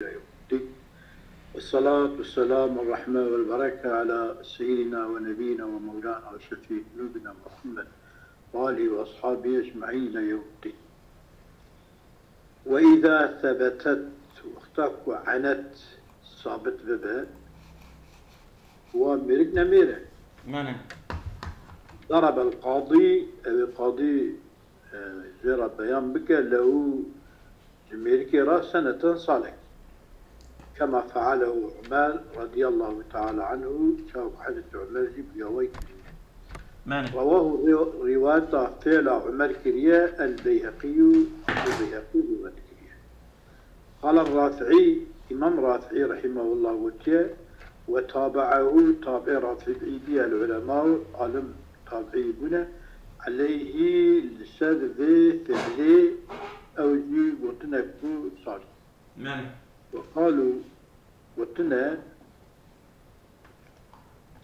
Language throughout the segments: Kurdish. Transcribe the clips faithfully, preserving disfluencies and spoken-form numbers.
إلى يوم الدين. والصلاة والسلام والرحمة والبركة على سيدنا ونبينا ومولانا وشفيع ذنوبنا محمد وآله وأصحابه أجمعين إلى يوم الدين. وإذا ثبتت، wexta ku enet sabit bibe, wa mêrik nemêre. Mane. ضرب القاضي، ew ê qadî, e, jê re beyan bike, lehu, ji mêrikê re, seneten, salek. كما فعله عمر رضي الله تعالى عنه، çawa ku Hezretî Umer jî bi ya wê kiriye. Mane. رواه، rî-, rîwayeta fêla Umer kiriye, el-Beyheqî, Beyheqî rîwayet kiriye. قال الرافعي، Îmam Rafiî rahimehullah gotiye, وتابعه، tabiê Rafiî bî, العلماء، alim tabiî bûne, عليه، li ser vê fiilê, ew jî gotine ku salî. Mane. وقالوا، gotine،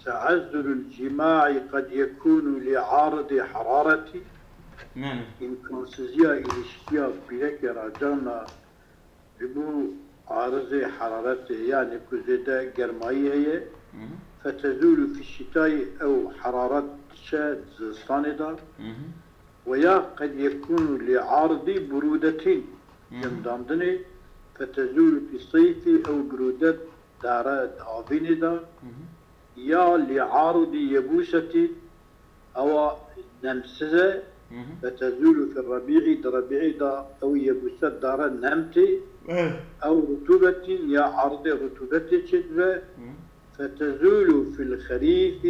تعذر الجماع قد يكون لعارض حرارة، Mane. îmkansiziya îlişkiya pîrekê re carna ji bo arizê heraretê, yanî ku zêde germayî heye, Mhm. فتزول في الشتاء، ew heraret diçe zistanê de. Mhm. ويا قد يكون لعارض برودة، Mhm. cemdandinê, فتزول في الصيف، ew birudet dare di avînê de. Mhm. يا لعارض يبوسة، ewa nemsiz e, Mhm. فتزول في الربيع، di rebî'ê de ew yebûset dare nem tê. Eh. أو رطوبة، ya erdê rutûbetê çêdibe. Mhm. فتزول في الخريف،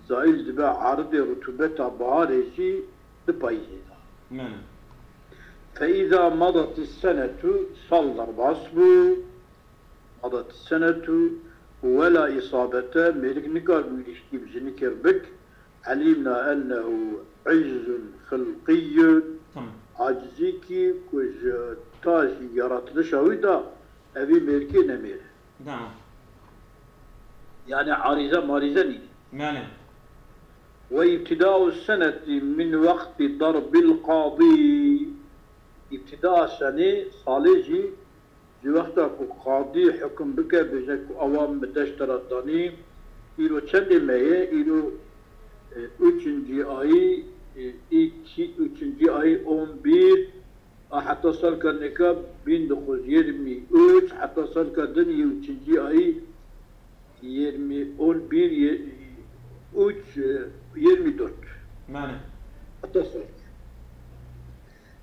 zaîl dibe erdê rutûbeta biharê jî di payîzê de. Mane. فإذا مضت السنة، sal derbas bû، مضت السنة ولا إصابة، mêrik nikar bû îlişkî bi jinikê re bik، علمنا أنه عجز خلقي، Tamam. acizîkî ku ji ta jî yaratılişa wî de evî mêrikê nemêre. Tamam. Yani arize marize nîne. Yani. وابتداء السنة من وقت ضرب القاضي. Îbtida senê, salê jî ji wexta ku qadî hukum bike, bêje ku ewa min deşt te re danî, îro çendê me ye? Îro, e, üçüncü ayî, e, iki, üçüncü ayî on bir, a heta salka nika bin dokuz yüz yirmi üç, heta salka din yê üçüncü ayî yirmi, on bir, ye-, üç, e, yirmi dört. Mane. Heta salka.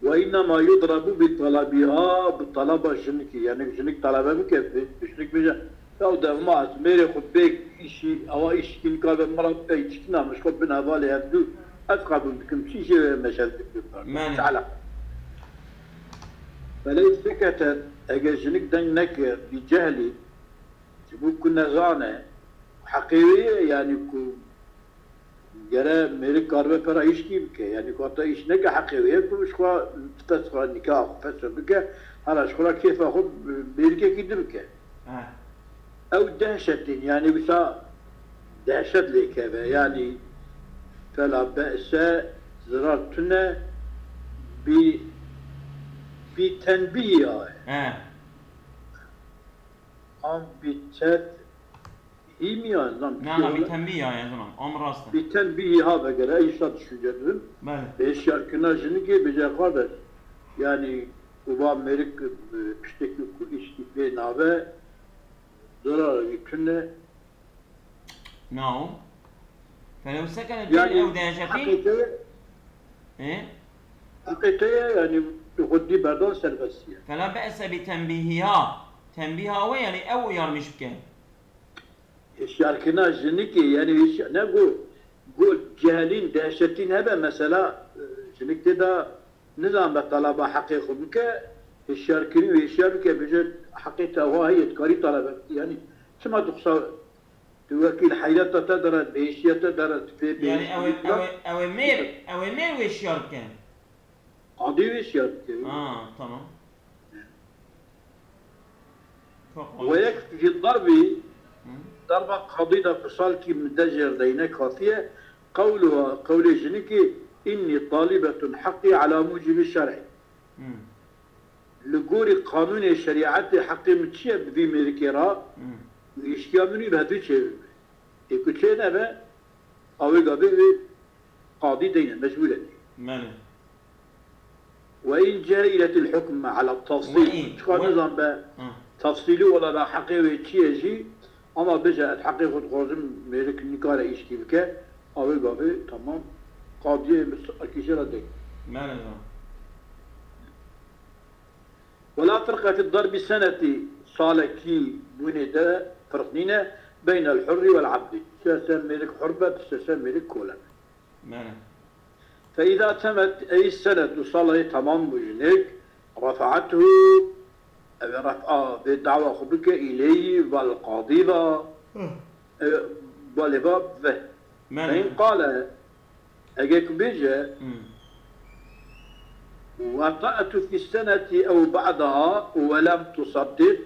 وإنما يضرب بطلبها، bi talaba jinikî, yani jinik talebe bike, bi, bi jinik bêje, ya dema ez mêrê xwe bê îşî, ewa îşkî nikabe min re bike, îşkîna min ji xwe bin hevalê hevdû, ez qebûl dikim, çi jê wê meşev dikim. Mane. Çala. فلو سكتت، eger jinik deng neke، بجهل، ji bo ku nezane, heqê wê ye, yani ku gere mêrik karibe pera îşkî bike. Yani ku heta îş neke heqê wê ye ku ji xwe fes xwe nîka xwe fes bike, hela ji xwe re kêfa xwe mêrikekî din bike. Ha. Ew dehşetîn, yani wisa dehşet lê keve. Yani fela be'se, zirar tune, bi, bi tenbîhî aye. He. Am bi tet Hî miya, zam Na, na, bi tenbî ya, ya, zam. Am rast e. Bi tenbî ha vegere, îsa düşünce dibim. Belê. Hişyarkirina jinikê bêje kardeş. Yani, uva mêrik, e, piştekî ku îşkî pê nabe, zora wî tune. Nao. Felew sekene Yani, bîn ew deşetî. Heqê te ye? E? Heqê te ye, yani, xwe dî berdan serbestî ye. Fela be'se bi tenbîhiha. Tenbîha we, yani, ew uyarmış bike. Hişyarkirina jinikê, yani hişya-, ne got, got cehlîn, dehşetîn hebe mesela, e, jinik tê de nizanbe talaba heqê xwe bike, hişyarkirin û hişyar bike, bêje heqê te wa heye, dikarî talebe bikî. Yani çima tu qisa, tu wekî li heyreta te de re, bêhiştiya te de re, tu pê Yani ew ê, bêhiştî ew ê, ew ê mêr, ew ê mêr wê hişyar bike. Qadî wê şiyar dike. Ha, tamam. Çok Ve olmuş. Yekfi fi darbi, Hı. Darba qadî de ku salkî min de jêr deyne kafiye, qewluha, qewlê jinikê, inni talibetun heqî ala mucibi şer'i. Hı. Li gorî qanûnê şerîetê heqê min çi ye bi vî mêrikê re? Û îşkiya min wî bi hevdû çêbibe. Ê ku çênebe, awê gavê wê qadî deyne, mecbûr e. Belê. Ve in cehiletil hukme ala tefsîl. Çiqa nizan be tefsîlî wala be heqê wê çi ye jî, ama bêje ez heqê xwe dixwazim, mêrik nikare îşkî bike, awê gavê temam qadiyê min erkîşê re dey. Belê. Wela firqe fi darbi senetî, salekî bûnê de firq nîne beynel hurrî wel abdî. Tişte ser mêrik hur be, tişte ser mêrik kole be. Belê. Fe îza temet ey senet û salê temam bû jinik, refa'ethu, ew ê ref'a vê dawa xwe bike îleyî vel qadî ve, e, balê ve ve. Belê. Fe in qale, eger ku bêje, Hmm. Weta'tu fi seneti ew ba'daha ve lem tusaddiq.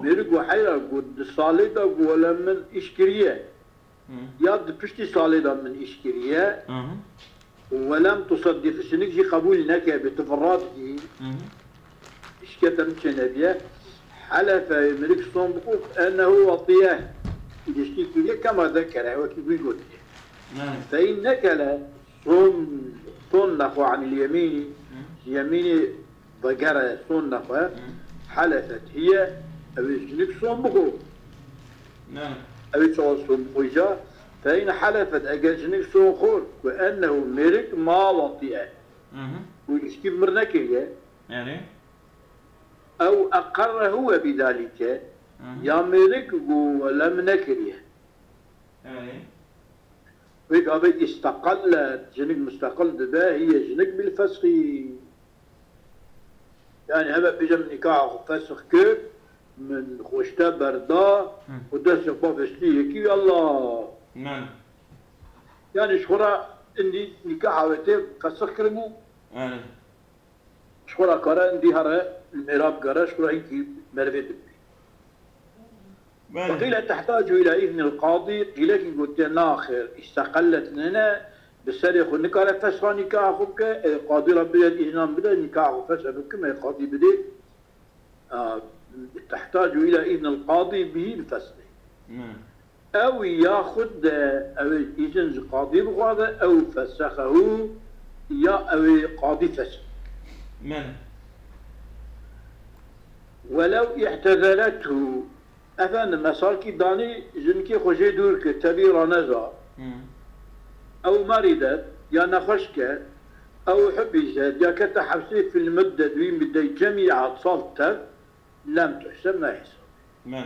Mêrik got heyra got di salê de got wele min îş kiriye. Hı. Ya di piştî salê de min îş kiriye. Hı hı. Ve lem tusaddiq, jinik jî qebûl neke, bi tivirra dikî. Hı hı. Îşkete min çênebiye. Helefe, mêrik som bixwe ennehu wetiye. Îlişkî kiriye kema zekere, wekî wî gotiye. Hı. Fe in nekele, Son, son nexwe anil yemînî, Hı. yemînî vegere, son nexwe, Hı. Helefet hiye, ew ê jinik son bixwe. Ne. Ew ê çawa son bixwe ca? Fe in helefet, eger jinik son xwir, ku ennehu mêrik ma wetiye. Hı hı. Û îlişkî mir nekiriye. Yani? Ew eqerrehu ve bidalike, Hı hı. ya mêrik got wele min nekiriye. Yani? Wê gavê îsteqellet, jinik musteqil dibe, hiye jinik bil fesxî. Yani heve bêje min nîkaha xwe fesx kir, min xweşte berda Hı. û destê xwe vestî yekî yallah. Men. Yani ji xwe re indî nîkaha wê tê fesx kirinê. Yani. Ji xwe re kare indî here li mêra bigere, ji xwe re hinkî merivê bibî. Belê. Ve qîle tehtacu îla îznil qadî, qîlekî gotiye naxêr, îsteqellet nêne, bi serê xwe nikare fesxa nîkaha xwe bike, ê qadî re bide îznan bide, nîkaha xwe fesx bikim, ê qadî bidê. A, tehtacu îla îznil qadî bihî bi fesxê. Hı. Ew ya xwe de ew ê îzin ji qadî bixwaze, ew fesexehu, ya ew ê qadî fesix. Men. Welew îhtezelethu, efendim, mesalkî danî jinikê xwe jê dûr kir, tevî raneza. Hmm. Ew merîdet, ya nexweş ke, ew hubîset, ya kete hepsê fil muddet, wî middey cemî hat sal tev, lem tuhseb nahesabê. Men.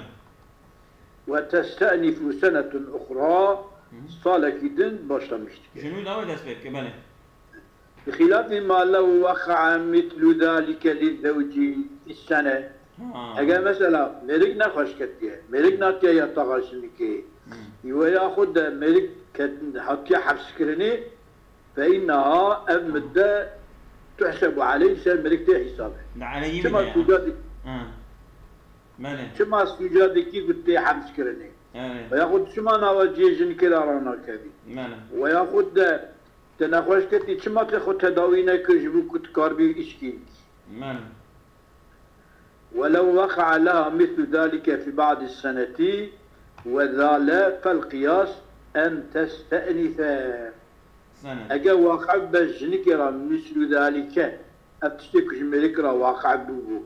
Ve teste'nifu senetun uxra, Hı hı. salekî din başlamiş dike. Jinû da wê dest pê dike, belê. Bi xilafî ma lew weqa'a mitlu zalike li zewcî fi sene. Ha. Eger mesela mêrik nexweş ketiye, mêrik natiye yataxa jinikê, Hı. wê ya xwe de mêrik ket-, hatiye hepskirinê, Fe inneha, ev midde, tuhsebu aleyh, ser mêrik tê hîsabê. Li aleyhî Çima bide ya. Sûca dik-, Ha. Belê. Çima sûca dikî ku tê hemz kirinê? Belê. Ve yaxud çima nava cihê jinikê de ranakevî? Belê. Ve yaxud de te nexweş ketî, çima te xwe tedawî nekir ji bo ku tu karibî îşkî bikî? Belê. ولو وقع لها مثل ذلك في بعض السنة وزال فالقياس أن تستأنف. Sene. Eger waqe be jinikê re mislû zalîke, ev tiştê ku ji mêrik re waqe bûbû.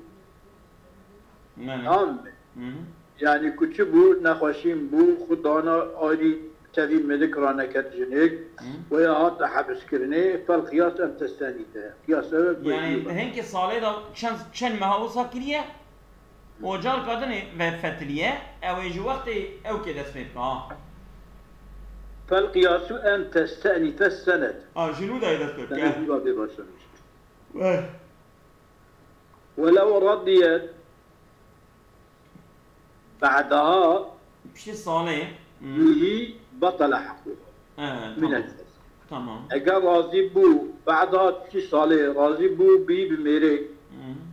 Ne, ne. Tamam mı? Hı hı. Yani ku çi bû, nexweşîn bû, xwe dana alî tevî mêrik raneket jinik, Hı. we ya hate hebiskirinê, fel qiyas em testenî te. Qiyas ev e ku Yani jî be. Hinkê salê de çend, çend meha wisa kiriye, ocar kadinê ve fetiliye, ew ê ji wextê ew kê dest pê bike, ha. Fel qiyasu en testenî te senet. Ha, ji nû de dest pê bike. Senet jî va bê başlamış. Eh. Welew radiyet ba'daha Piştî salê. Hı. bihi batala haquha. He, Min tamam. el-fesl. Tamam. Eger razî bû, ba'daha piştî salê razî bû, bî bi mêrê, Hı.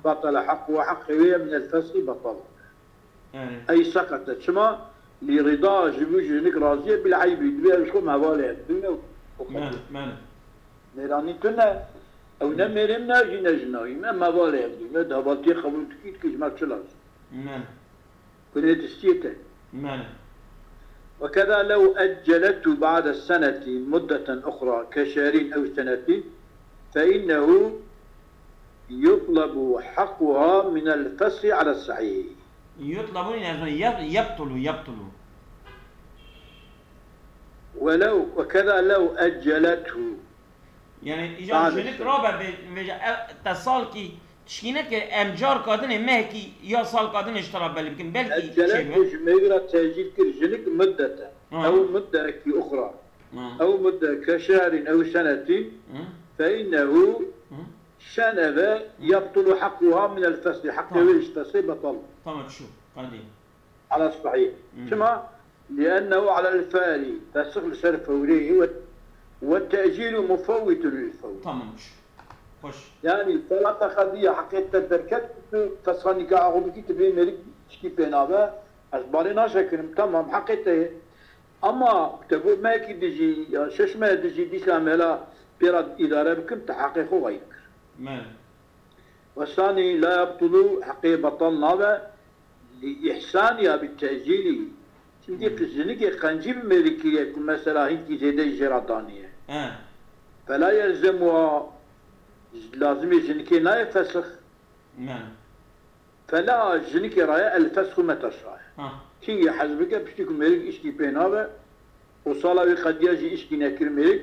batala haquha, heqê wê ye min el-fesli batal. Yani. Ey sekete. Çima? Li rida ji bo jinik razî ye, bil eybi, divê ev ji xwe mevalê ye. Dibîne o Men, men. Mêranî tune, Ew ne mêrê min e, jî ne jina wî. Me, me hevalê hev dî. Me di hevaltiyê qebûl dikî, dikî ji me çi lazim? Mene. Kunê distiyê te. Mene. وكذا لو أجلته بعد السنة مدة أخرى كشهر أو سنة فإنه يطلب حقها من الفسخ على الصحيح. Yutlabû yine yab-, yabtulu, yabtulu. ولو، وكذا لو أجلته. Yani, îcar jinik rabe vê-, vêje, e, te salkî tişkîne ke em car kadinê mehkî ya salka dinê ji te ra belî bikin. Belkî Ecele çêbe. Ku ji me re tecîl kir jinik muddete. Ha. Ew muddekî uxra. Ha. Ew mudde ke şehrîn ew senetîn. Hı. Fe innehu Hı. şeneve yebtulu haquha minel fesli. Heqê Tamam. Wê ji fesê betal. Tamam, şu. Hadi. Ala sahih. Hı. Çima? Liennehu alel fari. Fesix li ser fewrê ve, ve te'cilu mufewwitun lil fewr. Tamam, şu. Hoş. Yani, sala te qediya heqê te derket, tu fesxa nîkaha xwe bikî, tu bê mêrik tişkî pê nabe. Ez balê naşekirim, tamam, heqê te ye. Ama te got mehekî dijî, ya şeş meh dijî, dîsa mela pê re îdare bikim, te heqê xwe wayî kir. Mel. Wesanî la yebtulu, heqê betal nabe, li ihsaniya bi tecîlî. Çimkî Hmm. jinikê qencî bi mêrikî ye ku mesela hinkî zêde jê re daniye. He. Fela yelzemuha, lazimê jinikê nayê fesix. Mel. Fela jinikê raye el fesxu meta şaye. Ha. Kî yê hez bike piştî ku mêrik îşkî pê nabe, û sala wê qediya jî îşkî nekir mêrik,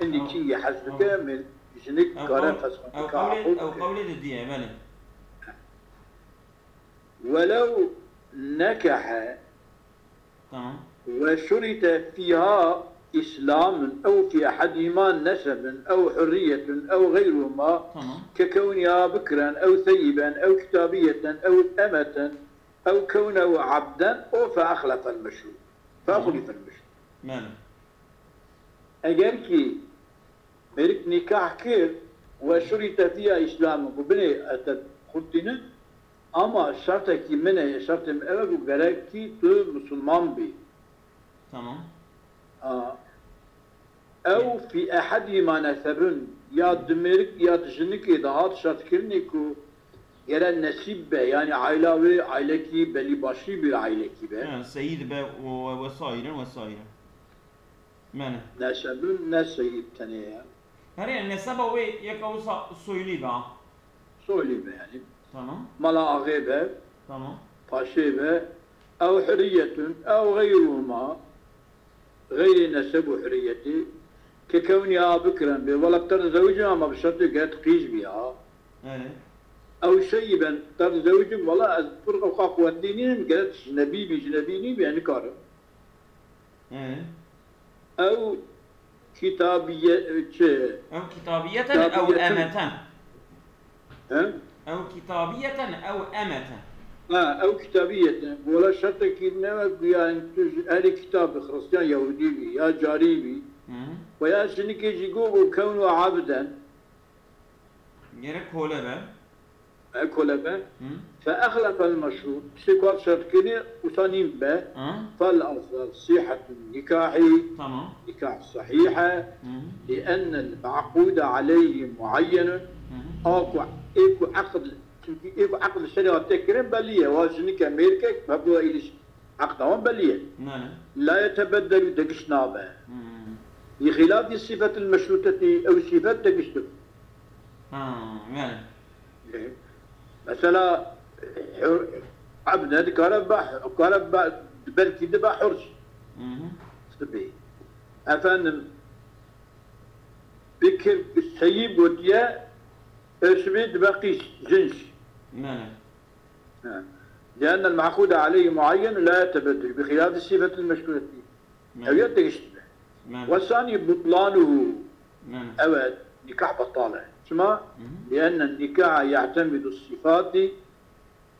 hindî Ew- kî yê hez bike, ew- mêr-, jinik Ew kare qewl-, fesxu ew nikaha qewlê, xwe ew bike. Qewlê de diye, belê. Welew nekehe Tamam. وشرط فيها إسلام أو في أحدهما نسب أو حرية أو غيرهما Tamam. ككونها بكرا أو ثيبا أو كتابية أو أمة أو كونه عبدا أو فأخلف المشروط. فأخلف المشروط. Mel. Eger ki mêrik nîkah kir, وشرط فيها إسلام, ku binê ez te xurtînin, ama şertekî min e, şertê min ew e ku gerekî tu misilman bî. Tamam. A, ew في أحدهما نسب, ya di mêrik ya di jinikê de hat şertkirinê ku gere nesîb be, yani aîla wê aîlekî belî başî bî, aîlekî be. Ha, seyîd be û ve-, vesaire, vesaire. Mene. Nesebin ne seyîd tenê ye. Herê neseba wê yeka wisa soylî be. Soylî be yani. Tamam. Mala axê be, Tamam. paşê be, ew hurriyetun, ew xeyrûhuma, xeyrê neseb û hurriyetî, ke kewnî a bikirin bê. Wela ter zewicim ama bi şertê get qîz bî ha. Evet. Ew şeyî ben ter zewicim, wela ez pir ew qaqwendî nînim, geret jinebî bî, jinebî nîbî, ez nikarim. Evet. Ew kitabiye, çi? Ew kitabiyeten ew Kitabiyeten. Emeten. He? Ew kitabiyeten ew emeten. Ha, ew kitabiyeten. Wela şertekî ne ve ku yani tu ji ehlê kitab bî, Xristiyan, Yahudî bî, ya carî bî. Hı hı. Ve ya jinikê jî got, got kewnu abden. Gerek kole be. E, kole be. Hı. Fe exlefel meşrût. Piştê ku hat şertkirinê, wisa nîn be. Hı. Fel afdal sîhetun nikahî. Tamam. Nikah sahîh e. Hı hı. Liennel me'qude aleyhî muayyenun. Hı hı. A ku, ê ku eqd, çimkî ê ku eqd li serê hatiye kirin belî ye. Wa jinik e, mêrik e, hebûya îliş eqda wan belî ye. Mele. La yetebeddelu, degiş nabe. Hı. Bi xilafî sîfetil meşrûtetî, ew sîfet degiş dibe. Ha, mele. Mesela, hur-, ebd ne dikare be, dikare be, belkî dibe hur jî. Hı hı. Sibê. Efendim, bikir seyîb gotiye, ew sibê dibe qîz, jin jî. Mele. Ha. Liennel me'qude aleyhî muayyen la yetebeddel bi xilafî sîfetil meşrûtetî. Ew ya degiş dibe. Mele. Wesanî butlanuhu. Mele. Evet, nikah betal e. Çima? Hı hı. Lienne nikaha ye'temidu sifati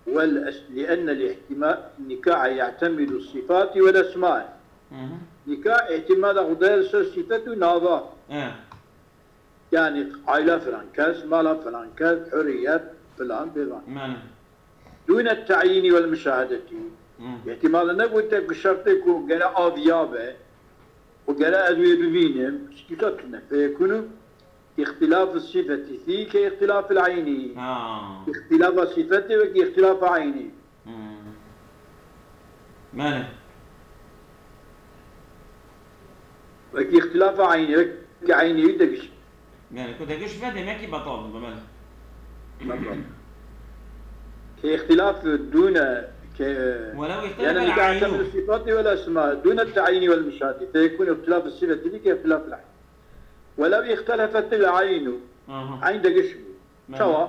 vel es-, lienne ihtima-, nikaha ye'temidu sifati vel esma. Hı hı. Nikah îtimada xwe dayê li ser sîfet û nava. Evet. Yani aile filan kes, mala filan kes, hurriyet filan bêvan. Mele. Dûne te'yînî vel muşahedetî. Hı. Îhtîmal e, negote ku şertê ku gere aviya be û gere ez wê bibînim, şikîta tune feyekûnû. اختلاف الصفة في كاختلاف العين. Ha. اختلاف الصفة وكاختلاف عين. Hmm. Belê. وكاختلاف عين، وكاعين يدقش. Belê. Ku degiş ve demek ki betal dibe, belê. كاختلاف دون ك... ولو اختلف يعني العين. كاختلاف الصفات والأسماء دون التعيين والمشاهدة، فيكون اختلاف الصفة في كاختلاف العين. ولو اختلفت العين، Aha. عين دقش. Belê. سوا،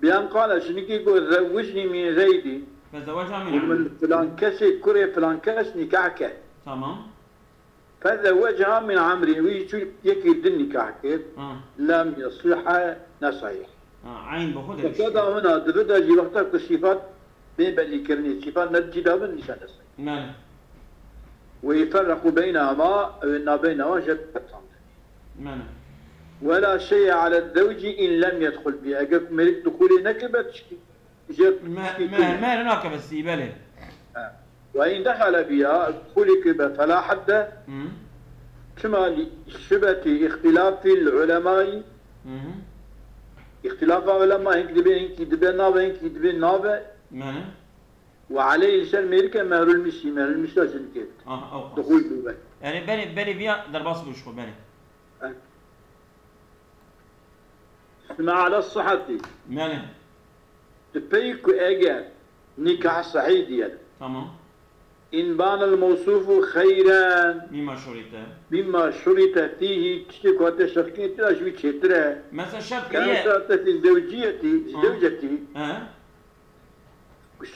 بأن قال، شنكي يقول: زوجني من زيد. Fezewecha من min. فلان كسي كري فلان كس نكاح كه. Tamam. فزوجها من عمرو، ويشو يكي دن نكاح كه. Ha. لم يصح، نصحيح. Ha, eyn bi xwe degiş. وكذا هنا، دبدا جي وقتا كصفات بين بلي كرني، صفات نرجي دابن نشان نصحيح. Belê. ويفرق بينهما، أو إن بينهما جد تمام. Belê. ولا شيء على الزوج إن لم يدخل بها. أجل ملك دخولي نكبت شكي. جد Me- شكي me- Mehr nakeve sî, belê. وإن دخل بها، دخولي كبت فلا حد. Hı. كما لشبهة اختلاف العلماء. Hı hı. اختلاف العلماء، هنك دبي، هنك دبي نابه، هنك دبي نابه. Belê. وعليه، لسر ميركا مهر المسي، مهر المسي لازم كيف. Ah, ew qas. دخول بوبه. Yani belê, belê viya derbas bû ji xwe, belê. اسمع، على الصحة. Belê. Dipeyku eger nikah sahî diye. Tamam. إن بان الموصوف خيرا Mîma şorîte. مما شرط فيه، tiştê ku hate şertkirin tira ji wî çêtir e. Mesela şert كان kiriye. شرط في الزوجية، زوجتي. He.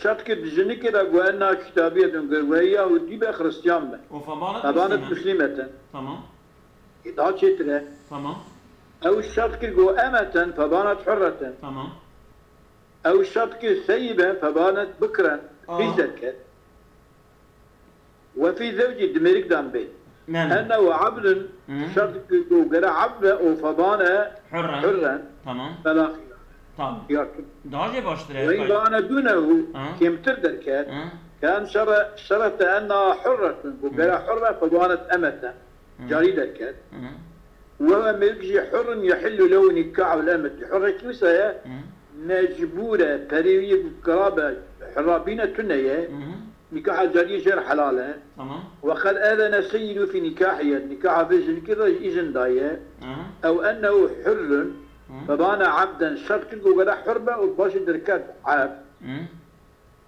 Şert kir di jinikê de ku enna kitabiyetun, ku we Yahudî be, Xristiyan be. O febanet Febanet Müslüman. Muslimeten. Tamam. Daha çêtir e. Tamam. Ew şert kir ku emeten, febanet hurreten. Tamam. Ew şert kir seyiben, febanet bikren. Aa. Qîz derket. Ve fî zewcî, di mêrik dan bê. Yani. Ennehu abdun, Hı. şert kir ku gere abd be û febane Hurren. hurren. Tamam. Fela xiyar. Tamam. Xiyar tune. Daha jê baştir Ve in e. bane dunehu, Hı. kêmtir derket. Hı. Kan şere-, şerete enna hurretun, ku Hı. gere hurre, febane emete. Hı. Carî derket. Hı. Ve ve mêrik jî hurrun yehillu lehu nikahul emeti. Hurrekî wisa ye, Hı. mecbûr e, perê wî kirabe hurra bîne tune ye. Hı hı. Nikaha cariyê jê re helal e. Tamam. Ve qed ezene seyyidu fî nikahiye. Nikaha vê jinikê de îzin daye. Hı hı. Ew ennehu hurrun. Hı. Febane abden. Şert kir ku gere hur be û başê derket abd. Hı.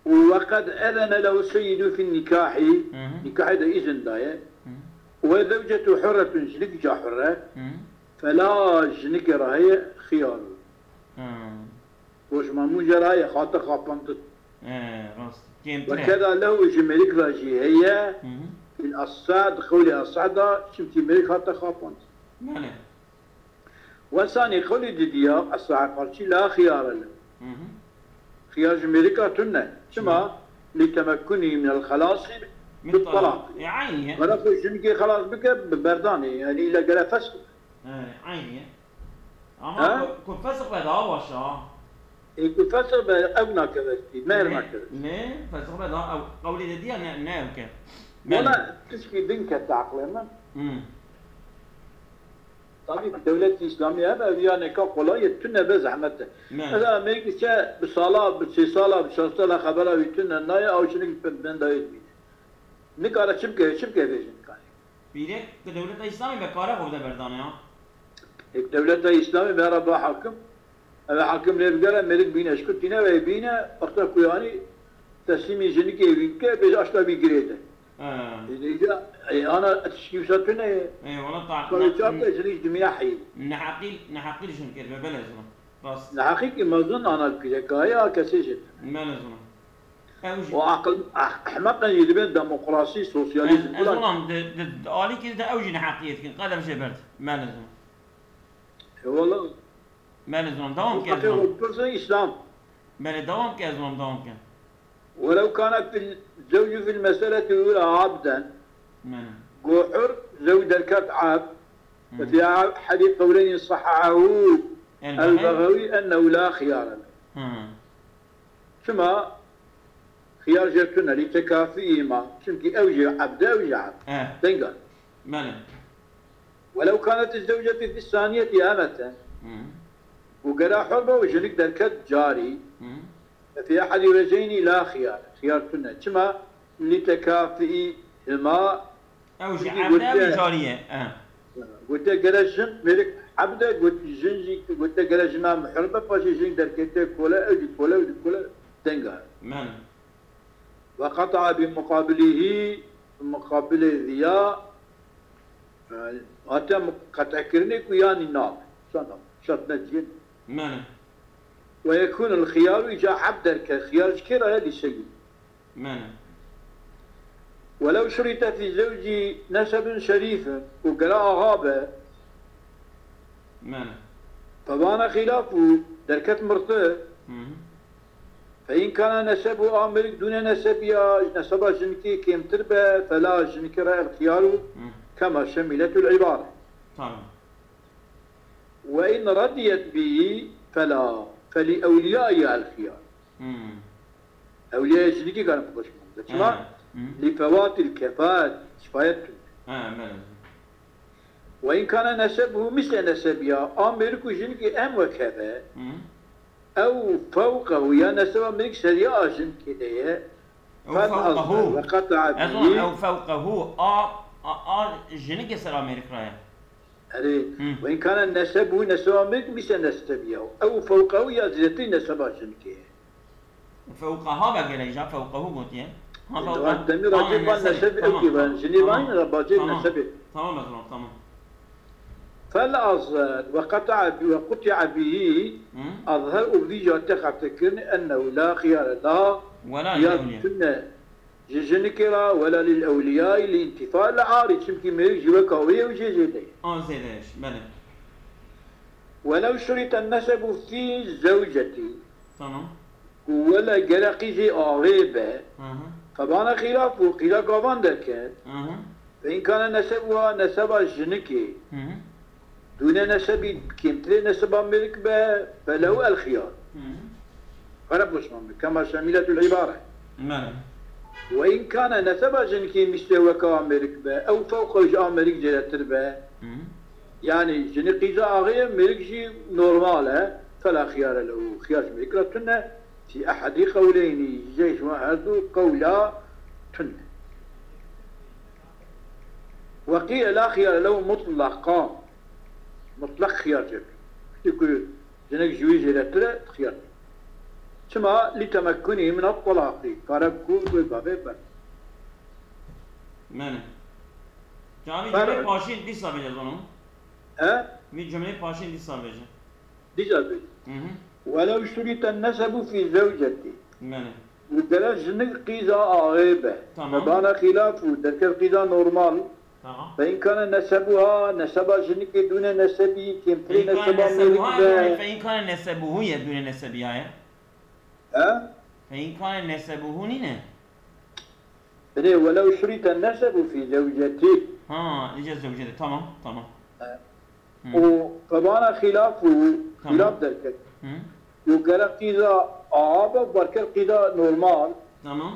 Û ve qed ezene lehu seyyidu fî nikahi. Hı hı. Nikahê de îzin daye. Hı. Ve zewcetu hurretun. Jinik ca hurre. Hı. Fela, jinikê re heye xiyar. Hı. Goşma mû jê re heye, xate xapandin. Ee, rast. Ve Kêmtir e. keda lehu, ji mêrik re jî heye. Hı hı. Fil asah, di qewlê asah de, çimkî mêrik hate xapandin. Belê. Ve sanî, qewlê didiya, asah qarçî la xiyare lehu. Hı hı. Xiyar ji mêrika tune. Çima? Li temekkunî minel xelasi Min bi talaq. talaq. E, aynî ye. Gere xwe jinikê xelas bike bi berdanê. Yani île gere fesk. He, aynî ye. Ama Ha? ku, ku fesq be daha baş e ha. E, ku fesq be, ew nakeve tî, mehr Ne, nakeve. Ne, fesq be daha ew, qewlê didiya ne, ne ew ke. Wala tişkî din kete aqlê min. Hı. Tabî dewletê Îslamî hebe, ev ya neka kolay ye, tune be zehmet e. Ne. Mesela mêrik diçe bi sala, bi sê sala, bi çar sala xebera wî tune naye, ew jinik bendayê dibîne. Nikare çi bike, çi bike vê jinikane? Pîrek di dewleta Îslamê be kare xwe bide berdanê ha. Êk dewleta Îslamê bera ba hakim. Ev hakim lê bigere, mêrik bîne, şkutîne ve bîne, wexta ku yanî teslîmî jinikê wî bike, bêje aşta wî girê de. He. Îşte îca, e, ana tişkî wisa tune ye. Ê, wala ta-, Kalê ne-, çar te jinik ji dinya heyî. neheqî, neheqî li jinikê dibe, belê zilam. Rast. Neheqî ki mezin ana bike, kaya kesê jê. Belê zilam. Ew jî. O aqil, ah, ehmeqin jî dibên demokrasî, sosyalîzm. Ez, ez zilam di, di, di alîkî de ew jî neheqiyê dikin. Qal ev jê berd. Belê zilam. E, wala. Belê zilam. Dewam ke Aqil zilam. o pirsa Îslam. Belê, dewam ke zilam, dewam ke. ولو كانت في الزوج في المسألة الأولى عبدا. Belê. Go hur, zew derket abd. Hı. ففي أحد قولين صححه El Bexewi. البغوي أنه لا خيار له. Hı. Çima? Xiyar jê tune, لتكافئهما. Çimkî ew jî ebd e, ew jî ebd. He. Denga. Belê. ولو كانت الزوجة في الثانية أمة. Û gera hur be û jinik derket carî. Fî ehedî wejeynî la xiyar. Xiyar tune. Çima? Lîtekafî hima. Ew jî Çünkü ebde, ew jî gotiye, carî ye. Eh. Gotiye gere jin mêrik ebde, got, jin jî gotiye gere jina mihrim be, paşê jin derketiye kole, ew jî kole, ew jî kole, denga. Men. Ve qata'a bi muqabilihi, muqabilê ziya, yani, hatiye mu-, qet'kirinê ku yanî na, sana, şart ne cin. Men. Ve yekûnul xiyaru îca ebd derke, xiyar ji kê re ye, lî seyîd. Men. Welew şurîte fî zewcî nesebun şerîfun û gera axa be, Men. Febana xîlaf û derket mirtir, Hı hı. Fe in kana nesebu a mêrik dûne nesebiya, neseba jinikê kêmtir be, fela jinikê re el xiyaru Hı. Kema şemiletul îbare. Tamam. Ve in radiyet bihi fela, felî ewliyaiha el xiyar. Hmm. Ewliyayê jinikê karin xweş bibin. Çima? He. Hmm. Li fewatil kefaet, kifayet tune. He, belê. Ve in kana nesebuhu misle nesebiha, a mêrik û jinikê em wek hev e. Hmm. Ew fewqehu, ya neseba mêrik seriya a jinikê de ye. Ew Fel fewqehu. Azhar ve qata'a Ez bihi. Ew fewqehu, a, a, a jinikê ser a mêrik re ye. Erê, Hı. Ve in kana nesebuhu, neseba mêrik misle nesebiha. Ew fewqehu ya zêdetirî neseba jinikê ye. Fewqeha be gelek ca, fewqehu gotiye. Ha, Ê, fewqe-, van demî tamam, racê van nesebê, nesebê tamam, ew kî van, tamam, jinê tamam, van, bacê tamam, nesebê. Tamam, ez ram, tamam. Fel azhar ve qata'a bi-, ve quti'a bihi, Hı. Azhar û vî jate qet'kirin ennehu la xiyare la Wela xiyar lil ewliya. Tune ji jinikê re wela lil ewliyayî li întifa li arî, çimkî mêrik ji weka wê ye û jê zêde ye. A zêde ye, belê. Welew şurîte nesebu fî zewcetî. Tamam. Ku wele gere qîzê axê be, Hı hı. Febana xîlaf û qîza gavan derket. Hı hı. Ve in kana nesebuha neseba jinikê. Hı hı. Dûne nesebî kêmtirê neseba mêrik be, felehu el xiyar. Hı hı. Xereb Osman be, kema şemiletul îbare. Belê. Ve in kana neseba jinikê misle weka mêrik be, ew fewqehu ji a mêrik zêdetir be. Hı hı. Yani jini qîza axê ye, mêrik jî normal e. Fela xiyare lehu, xiyar ji mêrik re tune. Fî ehedî qewleynî, ji ji wan her du qewla tune. Ve qîle la xiyare lehu mutlaqa. Mutlaq xiyar çek. Tiştê ku jinik ji wî zêdetir e, xiyar çek. Çima? Li temekkunî min at talaqî. Kare ku wê gavê ber. Mene. Ca vî Ber- cumleyê paşîn dîsa bêje zano. He? Vî cumleyê paşîn dîsa bêje. Dîsa bêje. Hı hı. Welew şurîte nesebu fî zewcetî. Mene. Û gere jinik qîza axê be. Tamam. Febana xîlaf û derket qîza normal. Tamam. Fe in kane nesebuha, neseba jinikê dûne nesebî, kêmtirê Fe in kane neseba nesebuha, mêrik be. Yani fe in kane nesebuhu ye dûne nesebî ya ye. He? Fe in kane nesebuhu nîne. Binê welew şurîte nesebu fî zewcetî. Ha, iyice zewcete. Tamam, tamam. He. Hı. Û febana xîlaf û Tamam. Xîlaf derket. Hı. Û gere qîza axa be, berket qîza normal. Tamam.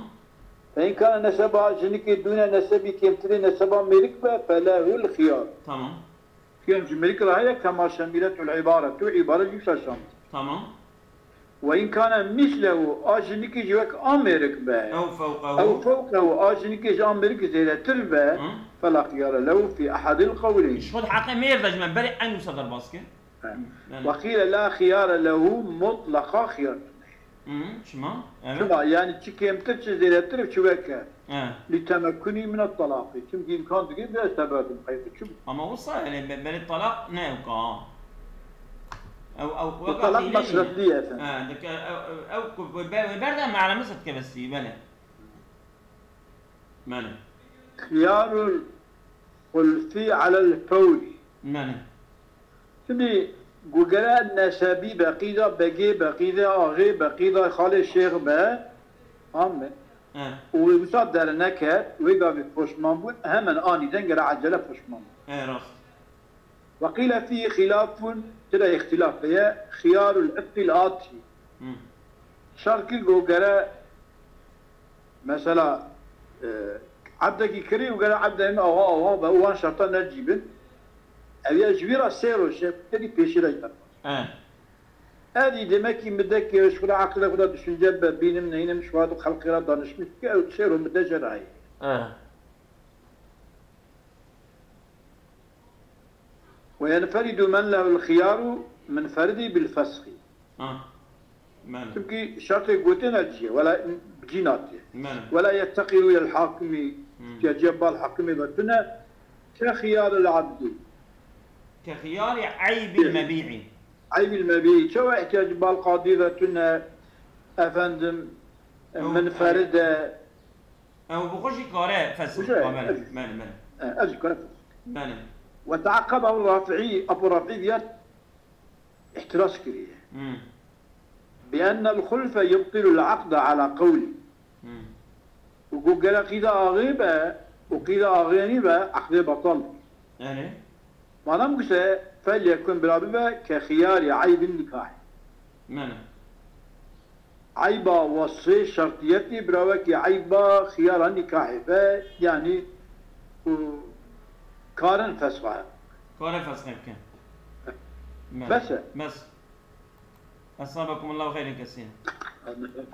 Fe in kane neseba jinikê dûne nesebî kêmtirê neseba mêrik be, felehul xiyar. Tamam. Xiyar ji mêrik re heye, kema şemiletul îbaretu, îbare jî şaşand. Tamam. Ve in kane mislehu, a jinikê ji wek a mêrik be. Ew fewqehu. Ew fewqehu, a jinikê ji a mêrik zêdetir be. Hı. Fela xiyare lehu fî ehedil qewleyn. Ji xwe di heqê mêr de ji me berê eyn wisa derbas kir. He. Yani. Ve qîle la xiyare lehu mutlaqa xiyar tune. Hı, çima? Evet. Çima? Yani çi kêmtir, çi zêdetir, çi weke. He. Li temekkunî min at talaqî. Çimkî îmkan digir bi ez teber bim, qeyde çi bû? Ama wisa yani be-, berê talaq ne ewka. Ew, ew, Bu weka talak xîlê nîne. Mesreflî ye efendim. He, dike, ew, ew, ew ku be-, be-, ber de mehremi se dikeve sî, belê. Belê. Xiyarul xulfî alel fewrî. Belê. Şimdi ku gere nesebî be, qîza begê be, qîza axê be, qîza xalê şêx be, an be. He. Û wê wisa derneket, wê gavê poşman bûn, hemen anî dengere ecele poşman bûn. He, rast. Ve qîle fî xîlafun, tira îxtîlaf heye, xiyarul itqîl atî. Hı. Şer kir ku gere, mesela, e, ebdekî kirî û gere ebdê min awa awa be, û wan şerta necîbin. Ev ya ji wî re sê roj e, tedî pêşî re jî derbas. Eh. Evî demekî midekê ji xwe re aqilê xwe re düşünce be bînim neynim ji xwe re xelqê re danişmiş ke ew çêro mide jê re heye. Eh. Ve yenferidu men lehul xiyaru minferidi bil fesxi. Ah. Mene. Çimkî şertê gotin e cihê, wela bi cî natiye. Mene. Wela yetteqilu ilel hakimi, Hmm. ihtiyacê bal hakimê ve tune, ke xiyaril abdi. Ke xiyari eybil mebi'i. Eybil mebi'i. Çawa ihtiyacê bal qadî ve tune, efendim, Ew- minferide. Ew bi xwe jî kare fesl. Güzel, Mene, evet. mene, mene. E, ez jî kare. Mene. Ve teaqebehu Rafi'i, Abu Rafi'i viya ihtiraz kiriye. Hmm. Bi ennel xulfe yubtilul aqda ala qewli. Hmm. Û ku gere qîda axê be, û qîda axê nî be, aqdê betal. Yani. Madem guse, fel yekun bira bibe ke xiyarî eybin nikahî. Mene. Eyba wesê şertiyetî bira wekî eyba xiyara nikahî be, yani ku karin fesxa. Kare fesl bikin. Mene. Bes e. Bes. Esabekumullahu xeyren kesîren.